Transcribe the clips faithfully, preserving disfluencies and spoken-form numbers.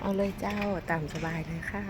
เอาเลยเจ้า ตามสบายเลยค่ะ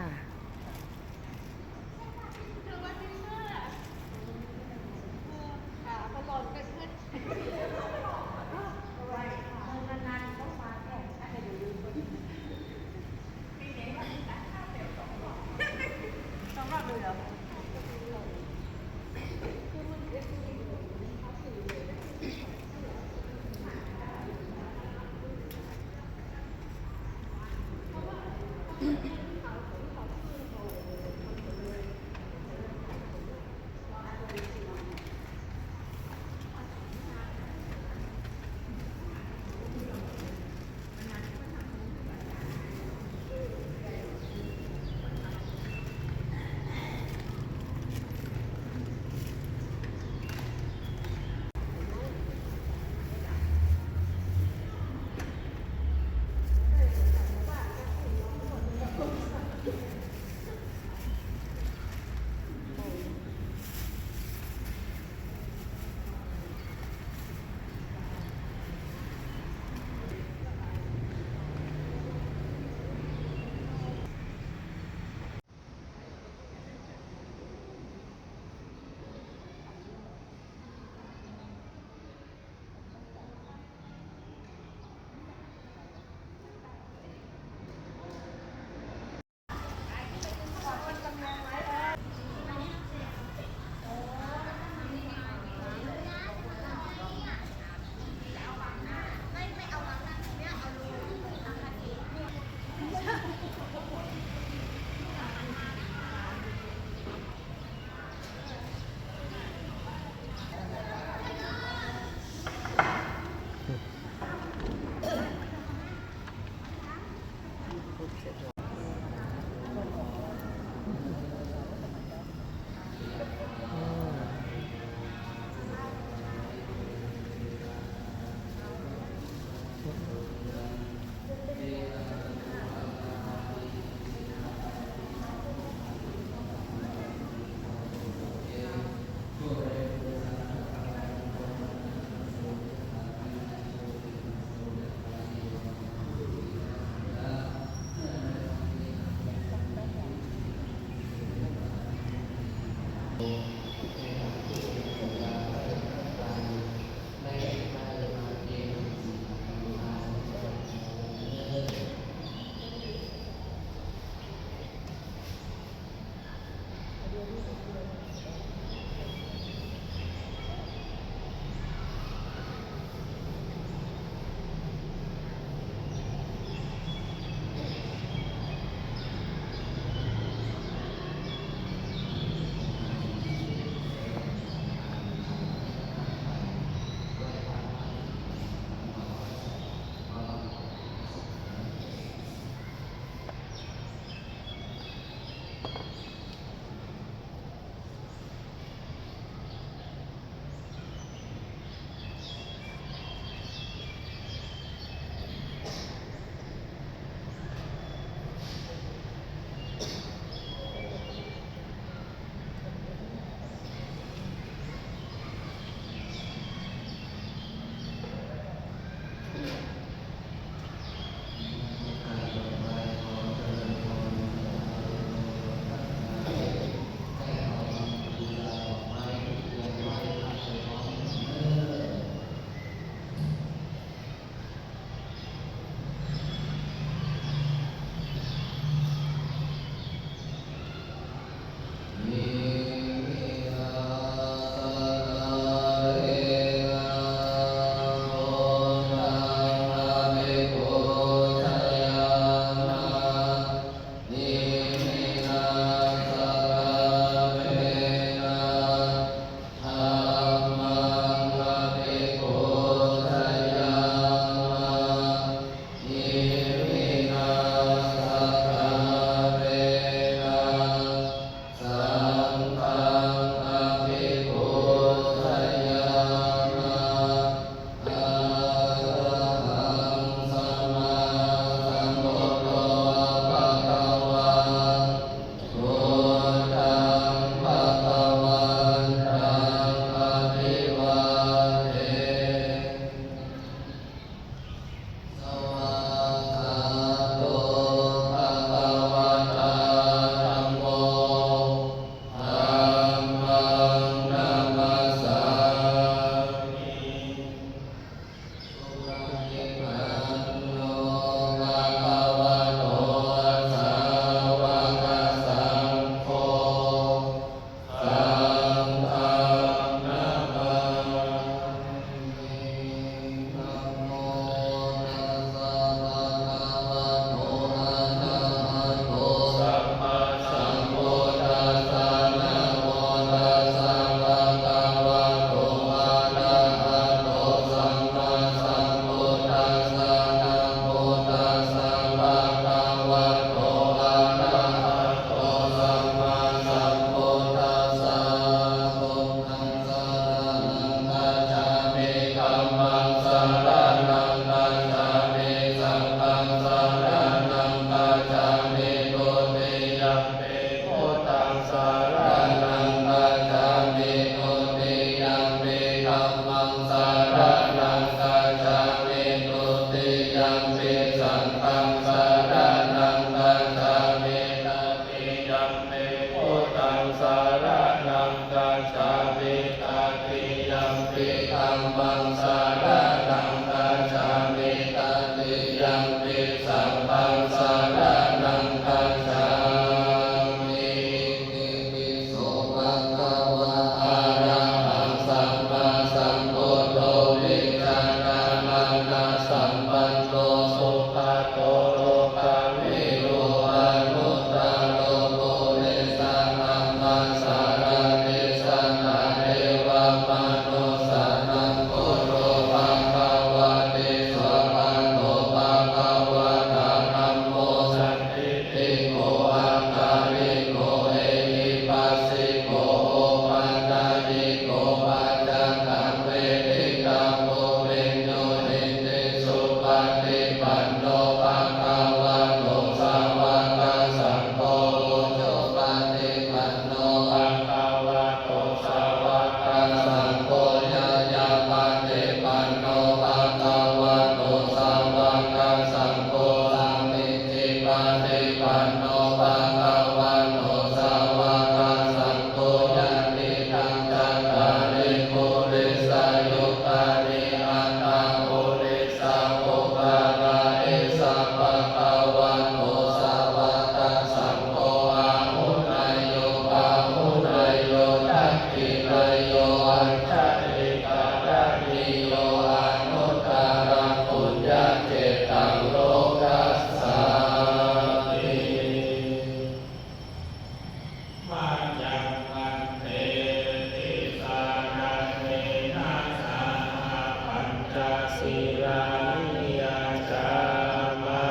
sīlāni yācāma.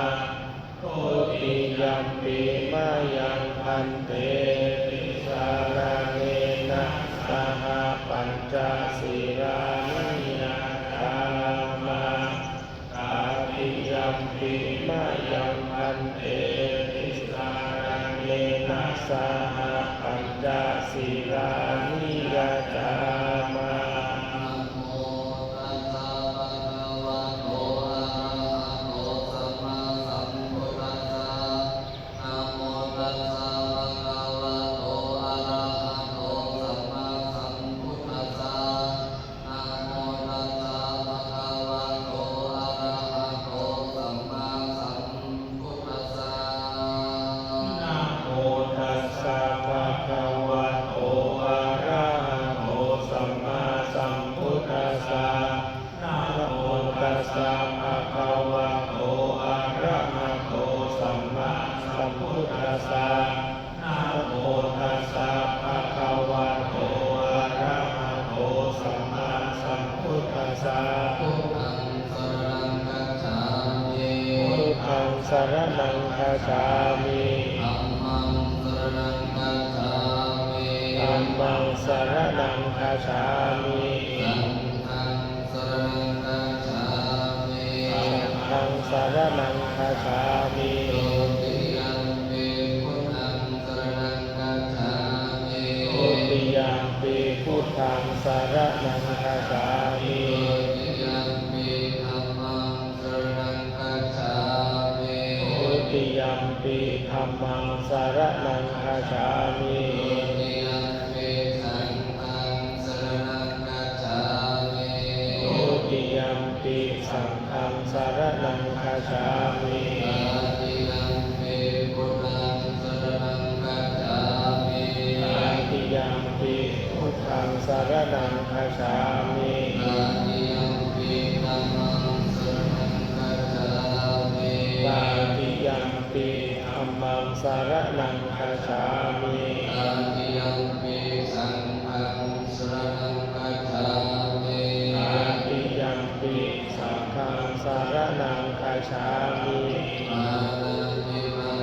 Dutiyampi mayaṃ bhante tisaraṇena saha pañca sīlāni yācāma. Tatiyampi mayaṃ bhante tisaraṇena saha pañca sīlāni yācāma. Namo tassa bhagavato arahato sammāsambuddhassa. Namo tassa bhagavato arahato sammāsambuddhassa. Namo tassa bhagavato arahato sammāsambuddhassa. Namo tassa bhagavato arahato sammāsambuddhassa. Namo tassa bhagavato arahato sammāsambuddhassa. Namo tassa bhagavato arahato sammāsambuddhassa. Buddhaṃ saraṇaṃ gacchāmi. Buddhaṃ saraṇaṃ gacchāmi. Dhammaṃ saraṇaṃ gacchāmi. Dhammaṃ saraṇaṃ gacchāmi. Saṅghaṃ saraṇaṃ gacchāmi. Saṅghaṃ saraṇaṃ gacchāmi. Dutiyampi buddhaṃ saraṇaṃ gacchāmi. Dutiyampi buddhaṃ saraṇaṃ gacchāmi. Dutiyampi dhammaṃ saraṇaṃ gacchāmi. Dutiyampi dhammaṃ saraṇaṃ gacchāmi. Dutiyampi saṅghaṃ saraṇaṃ gacchāmi. Dutiyampi saṅghaṃ saraṇaṃ gacchāmi. Tatiyampi buddhaṃ saraṇaṃ gacchāmi. Tatiyampi buddhaṃ saraṇaṃ gacchāmi. Tatiyampi dhammaṃ saraṇaṃ gacchāmi. Tatiyampi dhammaṃ saraṇaṃ gacchāmi. Tatiyampi saṅghaṃ saraṇaṃ gacchāmi. Tatiyampi saṅghaṃ saraṇaṃ gacchāmi.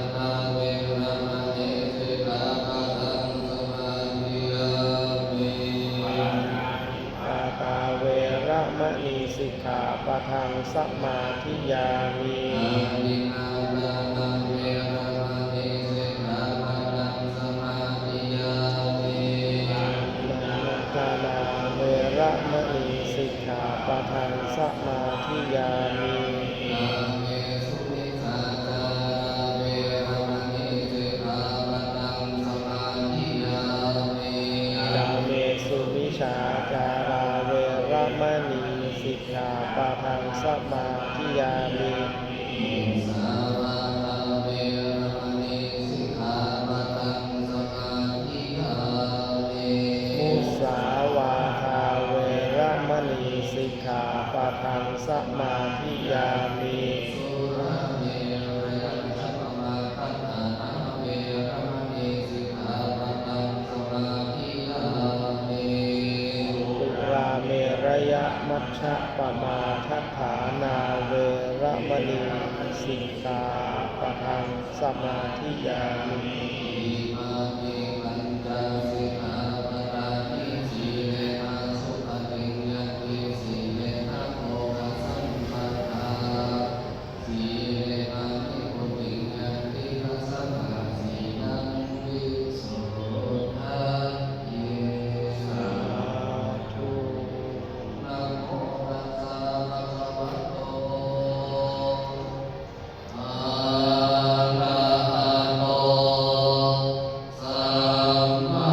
Pāṇātipātā veramaṇī sikkhāpadaṃ samādiyāmi. Pāṇātipātā veramaṇī sikkhāpadaṃ samādiyāmi. Adinnādānā veramaṇī sikkhāpadaṃ samādiyāmi. Adinnādānā veramaṇī sikkhāpadaṃ samādiyāmi. Kāmesu micchācārā veramaṇī sikkhāpadaṃ samādiyāmi. Kāmesu micchācārā veramaṇī sikkhāpadaṃ samādiyāmi. Musāvādā veramaṇī sikkhāpadaṃ samādiyāmi. Musāvādā veramaṇī sikkhāpadaṃ samādiyāmi. Surāmerayamajjapamādaṭṭhānā veramaṇī sikkhāpadaṃ samādiyāmi. Surāmerayamajjapamādaṭṭhānā veramaṇī sikkhāpadaṃ samādiyāmi. Imāni pañca sikkhāpadāni. Sīlena sugatiṃ yanti, sīlena bhogasampadā, sīlena nibbutiṃ yanti, tasmā sīlaṃ visodhaye. Sādhu. Namo tassa bhagavato arahato sammā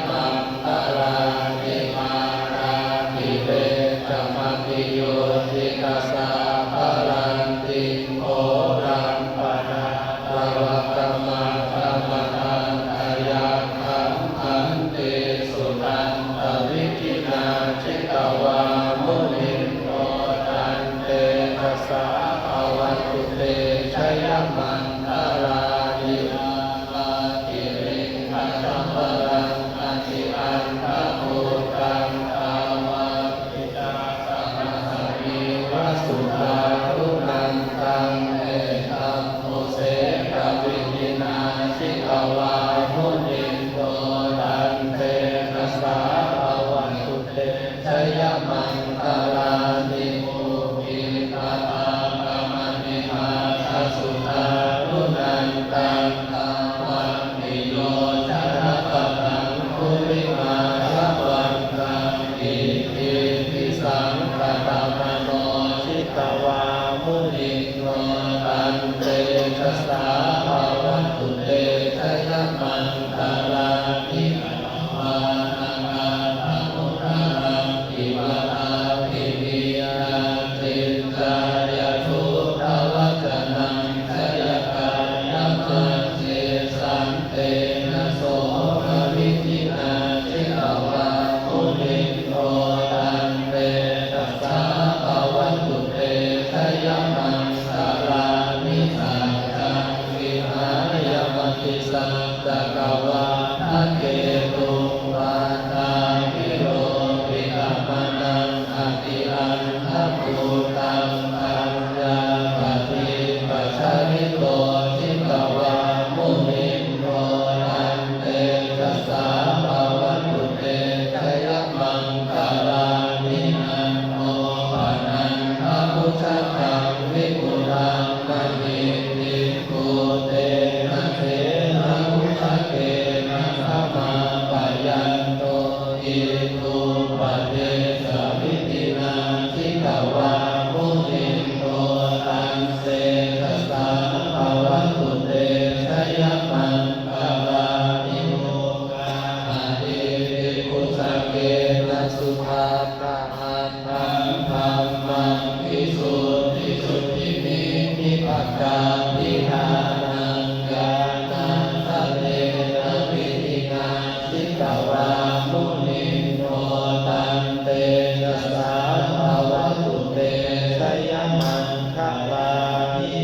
maṅgalāni. Mārātirekamabhiyujjhitasabbarattiṃ, ghorampanāḷavakamakkhamathaddhayakkhaṃ, khantīsudantavidhinā jitavā munindo, tantejasā bhavatu te jayamaṅgalāni. Nāḷāgiriṃ gajavaraṃ atimattabhūtaṃ, dāvaggicakkamasanīva sudāruṇantaṃ, mettambusekavidhinā jitavā munindo, tantejasā bhavatu te jayamaṅgalāni. Ukkhittakhaggamatihatthasudāruṇantaṃ, dhāvantiyojanapathaṅgulimālavantaṃ, iddhībhisaṅkhatamano jitavā munindo, tantejasā bhavatu te jayamaṅgalāni. Katvāna kaṭṭhamudaraṃ iva gabbhinīyā, ciñcāya duṭṭhavacanaṃ janakāyamajjhe, santena somavidhinā jitavā munindo, tantejasā bhavatu te jayamaṅgalāni. Saccaṃ vihāya matisaccakavādaketuṃ, vādābhiropitamanaṃ atiandhabhūtaṃ, paññāpadīpajalito jitavā munindo, tantejasā bhavatu te jayamaṅgalāni. Nandopanandabhujagaṃ vibudhaṃ mahiddhiṃ, puttena therabhujagena damāpayanto, iddhūpadesavidhinā jitavā munindo, tantejasā bhavatu te jayamaṅgalāni. Duggāhadiṭṭhibhujagena sudaṭṭhahatthaṃ, brahmaṃ visuddhijutimiddhibakābhidhānaṃ, ñāṇāgadena vidhinā jitavā munindo, tantejasā bhavatu te jayamaṅgalāni.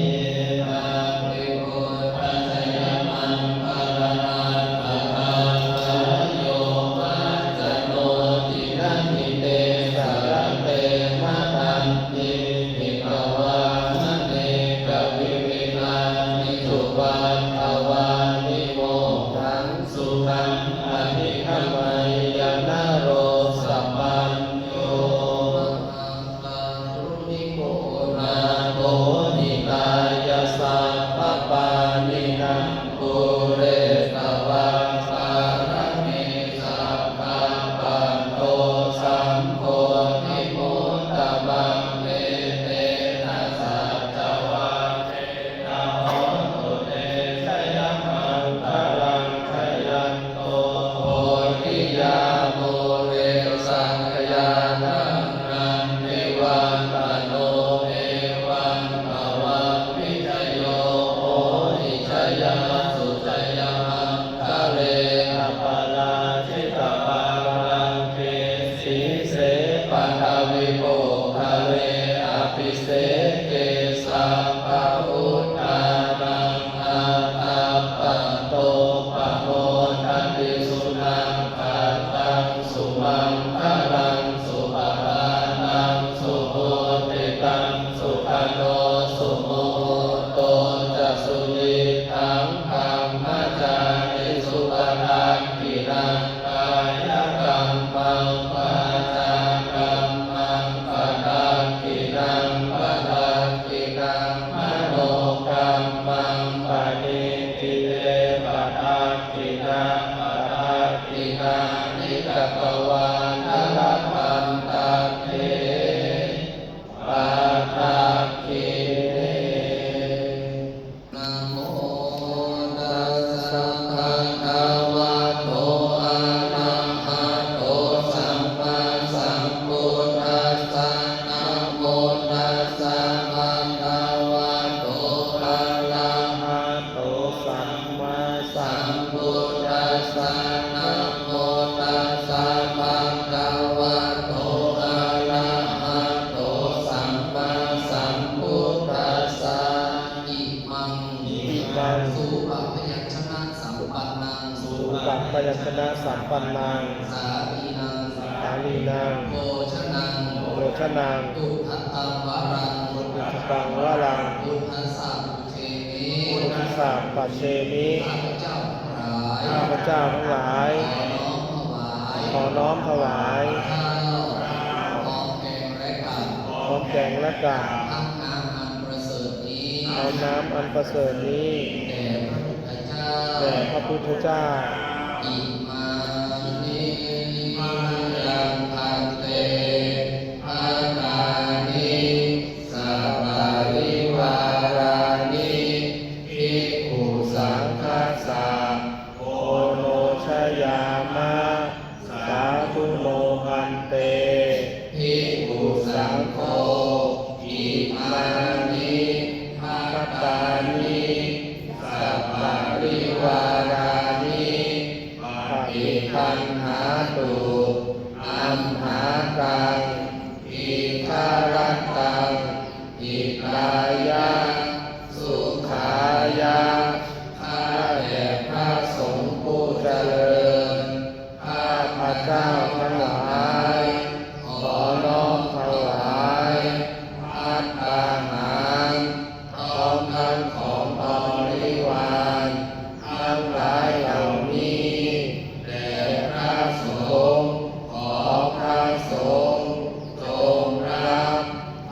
Etāpi buddhajayamaṅgalaaṭṭhagāthā, yo vācano dinadine sarate matandī, hitvānanekavividhāni cupaddavāni, mokkhaṃ sukhaṃ adhigameyya naro sapañño. Mahākāruṇiko nātho hitāya sabbapāṇinaṃ, pūretvā pāramī sabbā patto sambodhimuttamaṃ, etena saccavajjena hotu te jayamaṅgalaṃ. Jayanto bodhiyā mūle sakyānaṃ nandivaḍḍhano, evaṃ tvaṃ vijayo hohi jayassu jayamaṅgale, aparājitapallaṅke sīse paṭhavipokkhare, abhiseke sabbabuddhānaṃ aggappatto pamodati. Sunakkhattaṃ sumaṅgalaṃ supabhātaṃ suhuṭṭhitaṃ, sukhaṇo sumuhutto ca suyiṭṭhaṃ brahmacārisu, padakkhiṇaṃ kāyakammaṃ vācākammaṃ padakkhiṇaṃ, padakkhiṇaṃ manokammaṃ paṇidhī te padakkhiṇā, padakkhiṇāni katvāna labhantatthe padakkhiṇe. Namo tassa bhagavato arahato sampannaṃ, sālīnaṃ, sālīnaṃ, bhojanaṃ, bhojanaṃ, udakaṃ varaṃ, udakaṃ varaṃ, buddhassa pūjemi, buddhassa pūjemi,ข้าพเจ้าทั้งหลาย ข้าพเจ้าทั้งหลาย ขอน้อมถวาย ขอน้อมถวาย ข้าว พร้อมแกงและกับ พร้อมแกงและกับ ทั้งน้ำอันประเสริฐนี้ เอาน้ำอันประเสริฐนี้ แด่พระพุทธเจ้า แด่พระพุทธเจ้า Imāni mayaṃ bhante bhattāni saparivārāni bhikkhusaṅghassa oṇojayāma. Sādhu no bhante. Bhikkhusaṅgho imāni bhattāni saparivārāni paṭiggaṇhātu amhākaṃ dīgharattaṃ hitāya sukhāya. ข้าแต่พระสงฆ์ผู้เจริญ ข้าพเจ้าทั้งหลาย ขอน้อมถวาย ภัตตาหาร พร้อมทั้งของบริวาร ทั้งหลายเหล่านี้ แด่พระสงฆ์ ขอพระสงฆ์จงรับ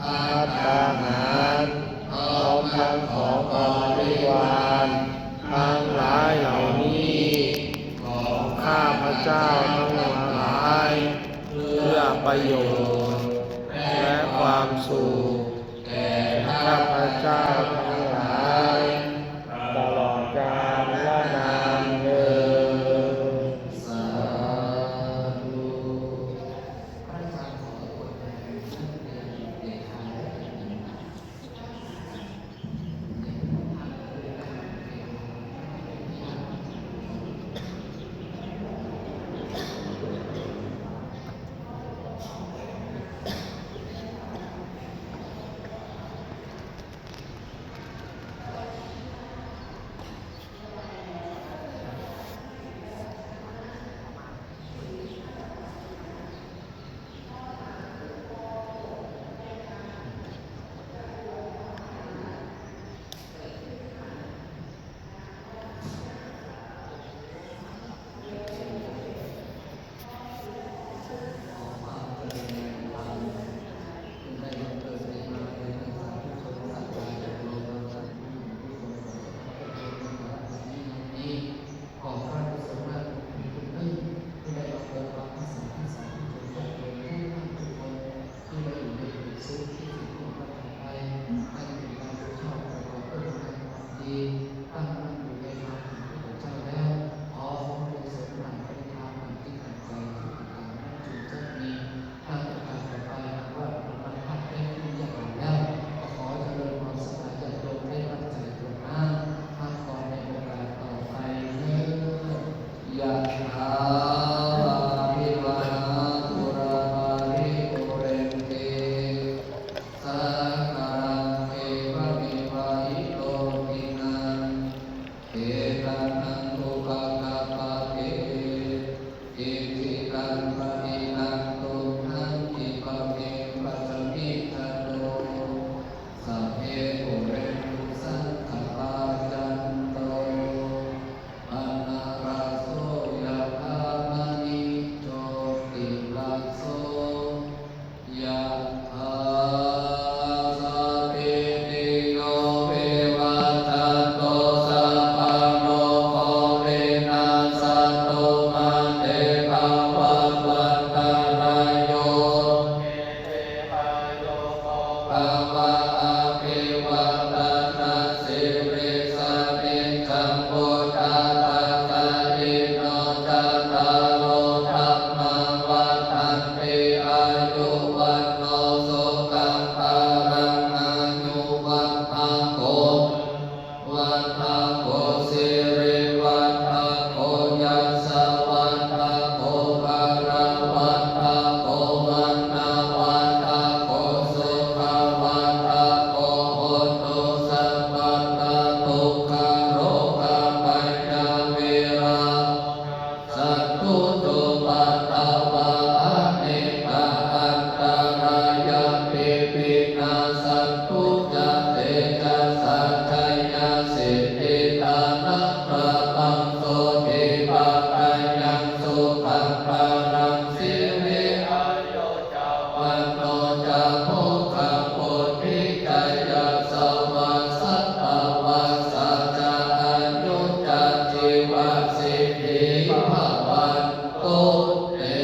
ภัตตาหาร พร้อมทั้งของบริวาร ทั้งหลายเหล่านี้ ของข้าพเจ้าทั้งหลาย เพื่อประโยชน์ และความสุข แก่ข้าพเจ้าทั้งหลาย ตลอดกาลนานเทอญ สาธุ พระอาจารย์ขออวยพรให้ท่านพยายามเตะขาและเป็นหนึ่งขอพระกุศลคุณเพิ่มที่ได้มาพบปะพระสงฆ์ทั้งสองทุกคนญาติโยมทุกท่านทุกคนที่ได้อยู่ในหมู่ซึ่งที่ถึงของพระธรรมไปให้เป็นการชอบประกอบด้วยคุณงามความดีตั้งมั่นอยู่ในธรรมของพระพุทธเจ้าแล้วขอผลกุศลหลังปริทานอันที่ตั้งใจทุกประการนั้นจงจำมี ทางโอกาสต่อไปหากว่าเราพลาดได้ที่เรียกหลังแล้ว ก็ขอเจริญพรศรัทธาญาติโยมได้ตั้งใจกรวดน้ำพักผ่อนในโอกาสต่อไปเถิด Yathā vārivahā pūrā paripūrenti sāgaraṃ evameva ito dinnaṃ petānaṃ upakappati. Icchitaṃ patthitaṃ tumhaṃ khippameva samijjhatu. Sabbe pūrentu saṅkappā cando pannaraso yathā maṇi jotiraso yathā. Sabbītiyo vivajjantu sabbarogo vinassatu mā te bhavatvan balaṃ siri āyu ca vaṇṇo ca bhogaṃ vuḍḍhī ca yasavā satavassā ca āyū ca jīvasiddhī bhavantu te.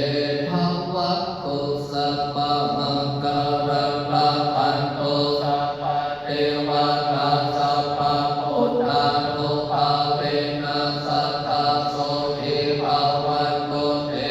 Bhavatu sabbamaṅgalaṃ rakkhantu sabbadevatā sabbabuddhānubhāvena sadā sotthī bhavantu te.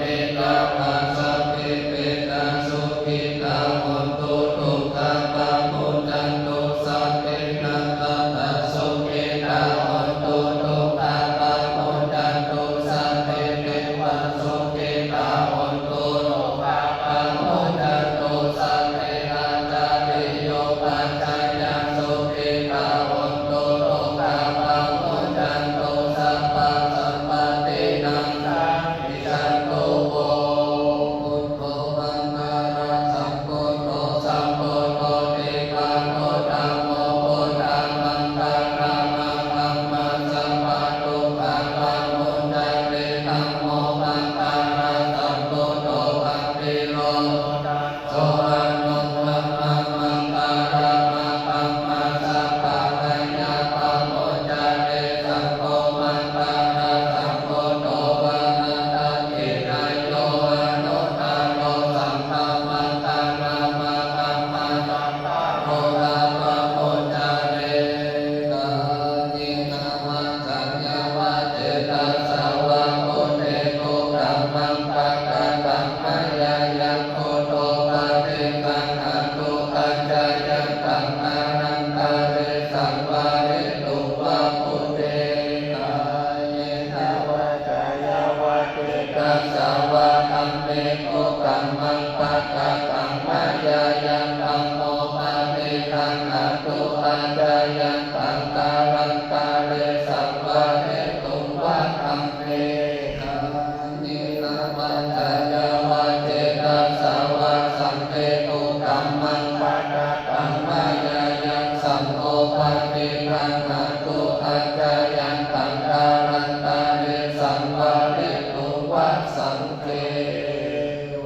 Yā vā sabbe piṭṭhā sukhitā hontu, dukkhā pamuccantu, sabbe nānāgatānaṃ sukhitā hontu, dukkhā pamuccantu, sabbe devā sukhitā hontu, dukkhā pamuccantu, sabbe ācariyupajjhāyā sukhitā hontu, dukkhā pamuccantu, sabbā sampattīnaṃ samijjhantu vo. Buddho maṅgalasambuddho, sambuddho dīghado, dhammo buddhamaṅgalaṃ, dhammassākacce pamuñcare. Dhammo maṅgalasambuddho, avirodhaṃ sopanesaṃ, dhammaṃ maṅgalamuttamantu, sabba bhayā pamuñcare. Saṅgho maṅgalasambuddho, varadakkhiṇeyyo anuttaro, saṅghaṃ maṅgalamuttamantu, sabba rogā pamuñcare. Kāyena vācāya va cetasā vā, buddhe kukammaṃ pakataṃ mayā yaṃ, buddho paṭiggaṇhatu accayantaṃ, kālantare saṃvarituṃ va buddhe. Kāyena vācāya va cetasā vā, dhamme kukammaṃ pakataṃ mayā yaṃ, dhammo paṭiggaṇhatu accayantaṃ, kālantare saṃvarituṃ va dhamme. Kāyena vācāya va cetasā vā, saṅghe kukammaṃ pakataṃ mayā yaṃ, saṅgho paṭiggaṇhatu accayantaṃ, kālantare saṃvarituṃ va saṅghe.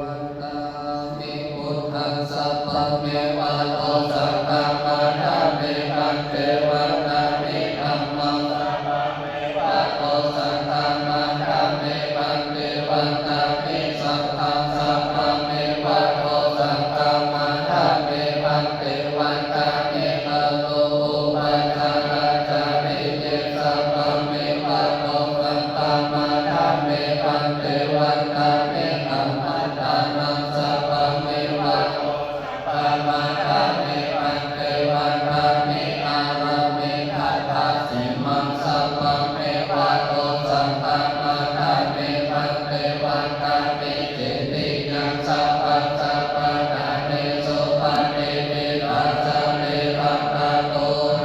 Vandāmi buddhaṃ, sabbameva dosaṃ khamatha me bhante. Vandāmi dhammaṃ, sabbameva dosaṃ khamatha me bhante. Vandāmi saṅghaṃ, sabbameva dosaṃ khamatha me bhante. Vandāmi guru upajjhāyācariye, sabbameva dosaṃ khamatha me bhante. Vandāmi dhammaddhānaṃ, sabbameva dosaṃ khamatha me bhante. Vandāmi āramidhaddhāsimaṃ, sabbameva dosaṃ khamatha me bhante. Vandāmi cetiyaṃ sabbaṃ, sabbaṭṭhānesu patiṭṭhitā, sarīraṃ dhātuṃ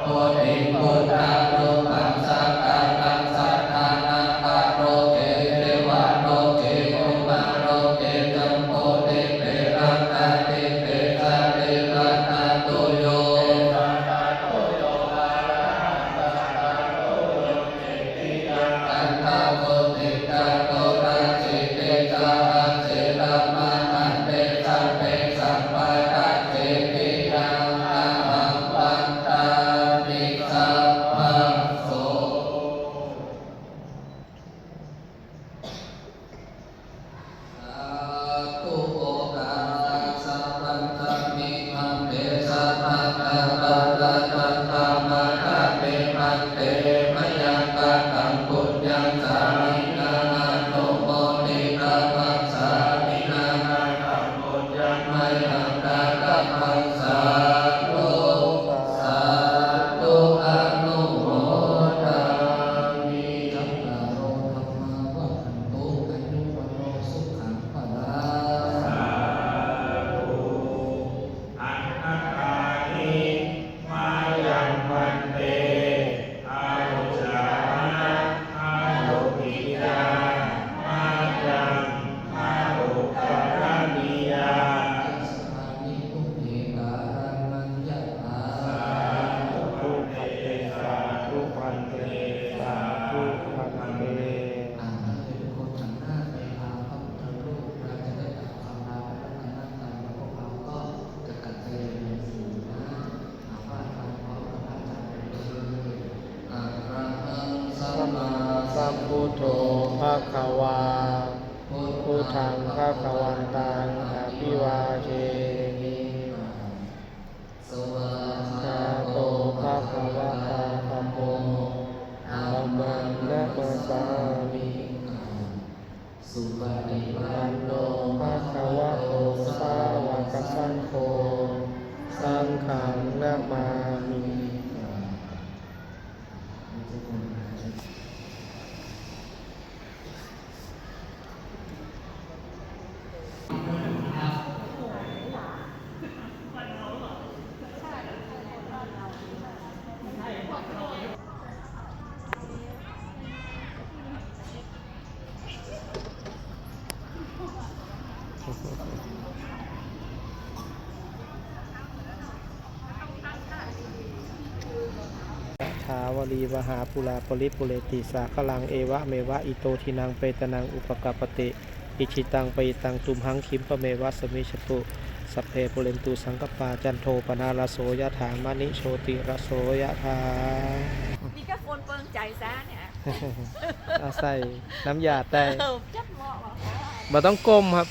bodhiṃ buddharūpaṃ sakkāraṃ saddhānaṃ, pāloke devaloke kumāroke jambudīpe gantadīpe sarīradhātuyo. Gandhakuṭi caturāsītisahassi dhammakkhandhe, sabbe sampadācetiyaṃ, taṃ taṃ vandāmi sabbaso. Sādhu. Okārassa vandāmi bhante, sabbaṃ aparādhaṃ khamatha me bhante, mayā kataṃ puññaṃ sāminā anumoditabbaṃ, sāminā kataṃ puññaṃ mayhaṃ dātabbaṃ. Sādhu, sādhu, anumodāmi. Cattāro dhammā vaḍḍhanti, āyu vaṇṇo sukhaṃ balaṃ. Sādhu. Aṭṭhagāmi mayaṃ bhante, āyusmā āyukicca mayaṃ mahūkaramiyā. Yassantāni puññe kāraṇaṃ yathā. Sādhu bhante, sādhu bhante, sādhu bhante. อ่า นักเรียนทุกคนหันหน้าไปทางพระพุทธรูป เราจะได้กล่าวคำลาพระรัตนตรัย แล้วพวกเราก็จะกลับไปเรียนหนังสือนะ อ่า ไหว้พระพร้อมกับพระอาจารย์ไปเลย Arahaṃ sammāsambuddho bhagavā, buddhaṃ bhagavantaṃ abhivādemi. Svākkhāto bhagavatā dhammo, dhammaṃ namassāmi. Supaṭipanno bhagavato sāvakasaṅgho, saṅghaṃ namāmi. ยะถา วาริวะหา ปูรา ปะริปูเรนติ สาคะรัง เอวะเมวะ อิโต ทินัง เปตานัง อุปะกัปปติ อิจฉิตัง ปะจิตัง ตุมหัง คิปะเมวะ สะมิชฌะตุ สัพเพ ปูเรนตุ สังกัปปา จันโท ปะนะระโส ยะถา มะณิ โชติระโส ยะถา นี่ก็คนเปิงใจซะเนี่ย เอาใส่น้ำยาแต้ เออ จับเหมาะว่ะ บ่ต้องก้มครับ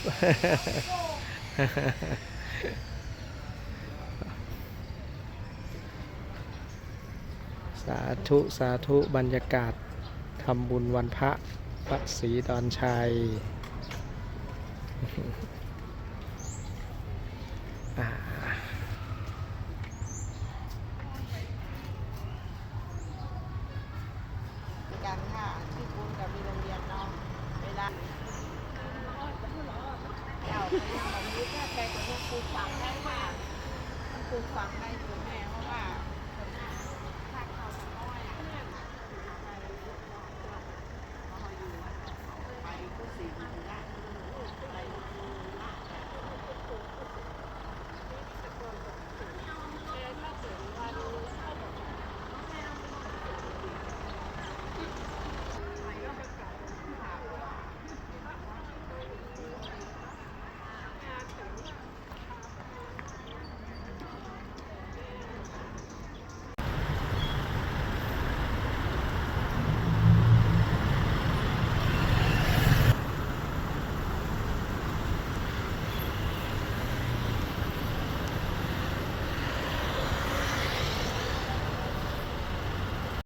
สาธุ สาธุ บรรยากาศทำบุญวันพระ วัดศรีดอนชัย อ่า กันค่ะ ที่คุณกับมีโรงเรียนเนาะ เวลา เจ้า แบบนี้ก็แค่จะปลูกฝังได้ค่ะ มันปลูกฝังได้อยู่แม่